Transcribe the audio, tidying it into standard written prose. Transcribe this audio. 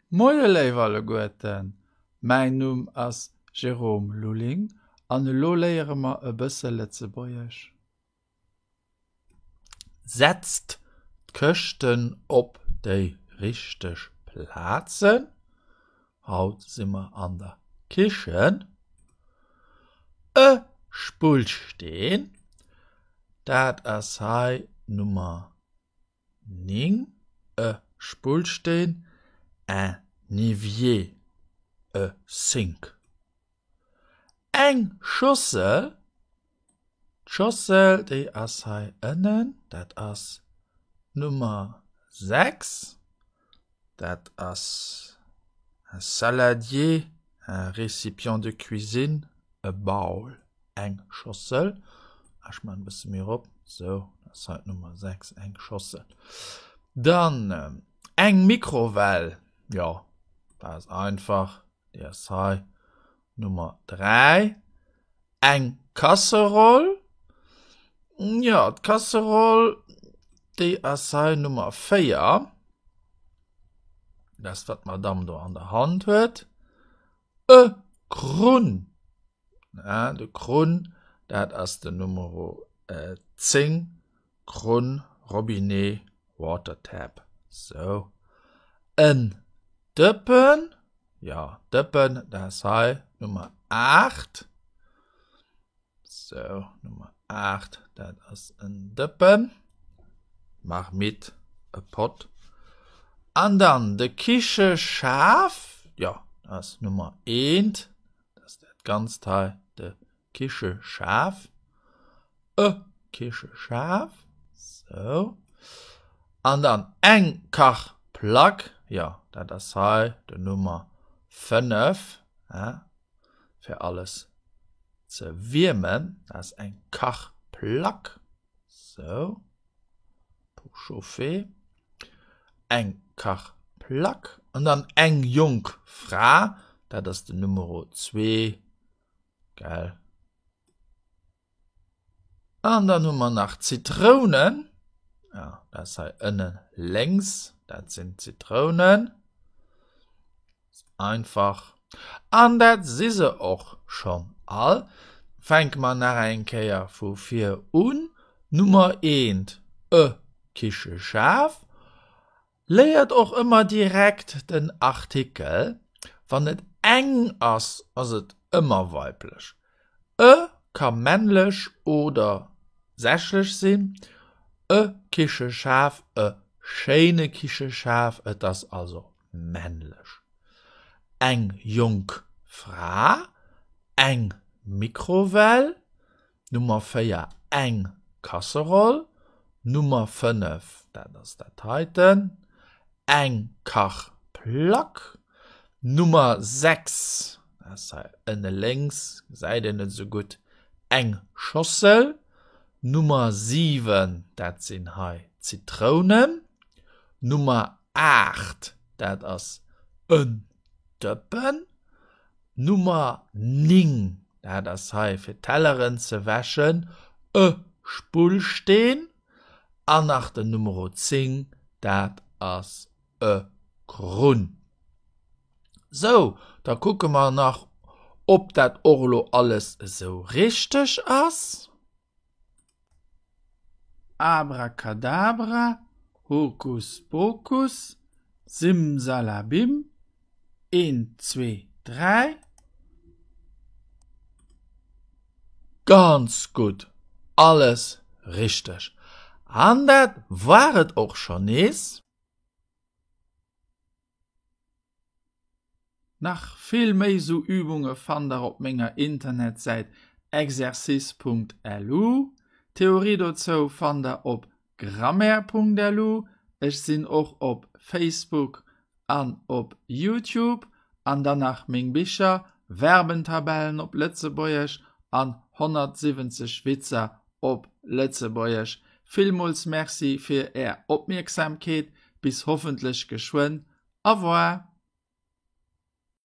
Moie léif alleguerten, mäin Numm ass Jérôme Lulling an elo léiere mer e bësse Lëtzebuergesch. Setzt d'Këschten op déi richteg Plazen. Haut si mer an der Kichen. E Spullsteen, dat ass hei Nummer 9. E Spullsteen, un évier, e sink. Eng Schossel, d'Schossel déi ass hei ënnen, dat ass d'Nummer 6, dat ass un saladier, un récipient de cuisine, e bowl, eng Schossel. Ech maachen e bësse méi erop, sou, dat ass hei d'Nummer 6, eng Schossel. Dann eng Mikrowell, jo, dat ass einfach, Déi ass hei Nummer 3. Eng Kasseroll. Jo, d'Kasseroll, déi ass hei Nummer 4. Dat ass, wat d'Madame do an der Hand huet. E Krunn. Ja, de Krunn, dat ass den Numero 10. Krunn, Robinet, Water Tap. Sou. En Dëppen. Jo, Dëppen, dat ass hei Nummer 8. Sou, Nummer 8, dat ass en Dëppen. Marmite, e Pot. An dann de Kicheschaf. Jo, dat ass Nummer 1. Dat ass dat Ganzt hei, de Kicheschaf, e Kicheschaf, sou, an dann eng Kachplack, jo, dat ass hei den Nummer 5, hein, fir alles ze wiermen, dat ass eng Kachplack, sou, pour chauffer, eng Kachplack, an dann eng jonk Fra, dat ass den Numero 2, Gell? An dann hu mer nach Zitrounen. Ja, dat ass hei ënne lénks. Dat sinn d'Zitrounen. Einfach. An dat si se och schonn all. Fänke mer nach eng Kéier vu vir un. Nummer eent, e Kicheschaf. Léiert och ëmmer direkt den Artikel, wann et eng ass, ass et ëmmer weiblech. E ka männlech oder sächlech sinn, e Kicheschaf, e schéine Kicheschaf, et ass also männlech. Eng jonk Fra, eng Mikrowell, Nummer 4 eng Kasseroll, Nummer 5, dat ass dat heiten, eng Kachplack, Nummer 6, dat ass hei ënne lénks, gesäit een net esou gutt, eng Schossel, Nummer 7, dat sinn hei Zitrounen, Nummer 8, dat ass en Dëppen, Nummer 9, dat ass hei fir d'Telleren ze wäschen, e Spullsteen an nach den Numero 10, dat ass e Krunn. Sou, da kucke mer nach, ob dat och elo alles esou richteg ass. Abracadabra, Hokus Pokus, Simsalabim, een, zwee, dräi. Ganz gutt, alles richteg. An dat war et och schonn nees. Nach vill méi sou Übunge fannt der op menger Internetsäit exercice.lu. D'Theorie dozou fannt der op grammaire.lu. Ech sinn och op Facebook an op Youtube. An dann nach meng Bicher, Verbentabellen op Lëtzebuergesch an 170 Witzer op Lëtzebuergesch. Villmools Merci fir är Opmierksamkeet. Bis hoffentlech geschwënn. Au revoir!